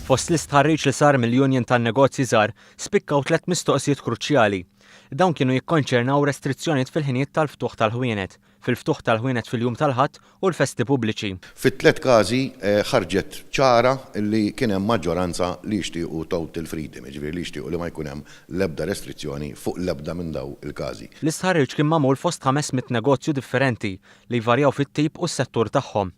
Fost l-istħarriġ li sar mill-Union tan-Negozji Żgħar, spikkaw tlett mistoqsijiet kruċjali. Dawn kienu jikkonċernaw restrizzjonijiet fil-ħinijiet tal-ftuħ tal-ħwienet, fil-ftuħ tal-ħwienet fil-jum tal-Ħadd u l-festi pubbliċi. Fit-tlett każi ħarġet ċara li kien hemm maġġoranza li jixtiequ total freedom, jiġifieri li jixtiequ li ma jkun hemm l-ebda restrizzjoni fuq l-ebda minn dawn il-każi. L-istħarriġ kien magħmul fost 500 negozju differenti li jvarjaw fit-tip u s-settur tagħhom.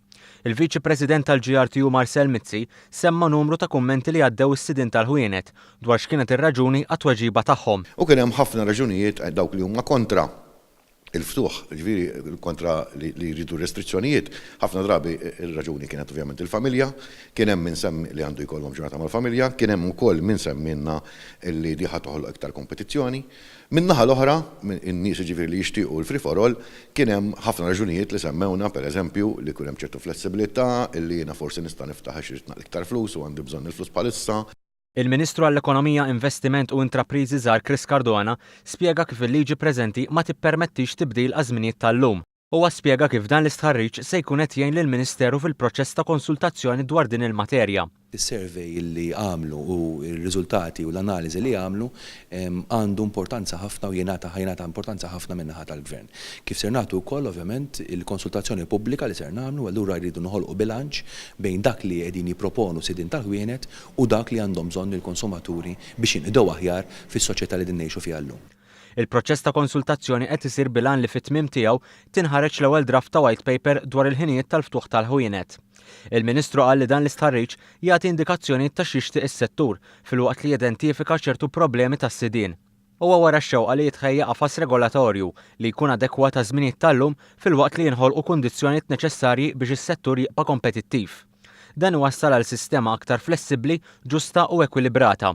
Il-Viċi President tal-GRTU Marcel Mizzi semma numru ta' kummenti li għaddew is-sidien tal-ħwienet dwar x'kienet ir-raġuni għat-tweġiba tagħhom. U kien hemm ħafna raġunijiet dawk li huma kontra il-ftuħ, jiġifieri kontra li jridu restrizzjonijiet, ħafna drabi r-raġuni kienet ovvjament il-familja, kien hemm min semmi li għandu jkollhom ġurnata mal-familja, kien hemm ukoll min semmielna li di ħa toħloq iktar kompetizzjoni. Min-naħa l-oħra, in-nies jiġifieri li jixtiequ l-free for all, kien hemm ħafna raġunijiet li semmewna, per eżempju, li jkun hemm ċertu flessibilità, illi jiena forsi nista' niftaħ għax irrid naqla' iktar flus u għandi bżonn il-flus bħalissa. Il-Ministru għall-Ekonomija, Investiment u Intrapriżi Żgħar Chris Cardona spjega kif il-liġi preżenti ma tippermettix tibdil għaż-żminijiet tal-lum. Huwa spjega kif dan l-istħarriġ se jkun qed jgħin lill-Ministeru fil-proċess ta' konsultazzjoni dwar din il-materja. Is-survey li għamlu u r-riżultati u l-analiżi li għamlu għandu importanza ħafna u jingħata ħa jingħata importanza ħafna min-naħa tal-Gvern. Kif ser nagħtu wkoll ovvjament il-konsultazzjoni pubblika li ser nagħmlu allura jridu noħolqu bilanċ bejn dak li qegħdin jipproponu sidien tal-ħwienet u dak li għandhom bżonn il-konsumaturi biex jinqdew aħjar fis-soċjetà li qegħdin ngħixu fiha llum. Il-proċess ta' konsultazzjoni qed isir bil-għan li fit-tmiem tiegħu tinħareġ l-ewwel draft ta' White Paper dwar il-ħinijiet tal-ftuħ tal-ħwienet. Il-Ministru qal li dan l-istħarriġ jagħti indikazzjonijiet ta' x'jixtieq is-settur filwaqt li jidentifika ċertu problemi tas-sidien. Huwa wera x-xewqa li jitħejja qafas regolatorju li jkun adekwat għaż-żminijiet tal-lum filwaqt li jinħolqu kundizzjonijiet neċessarji biex is-settur jibqa' kompetittiv. Dan iwassal għal sistema aktar flessibbli, ġusta u ekwilibrata.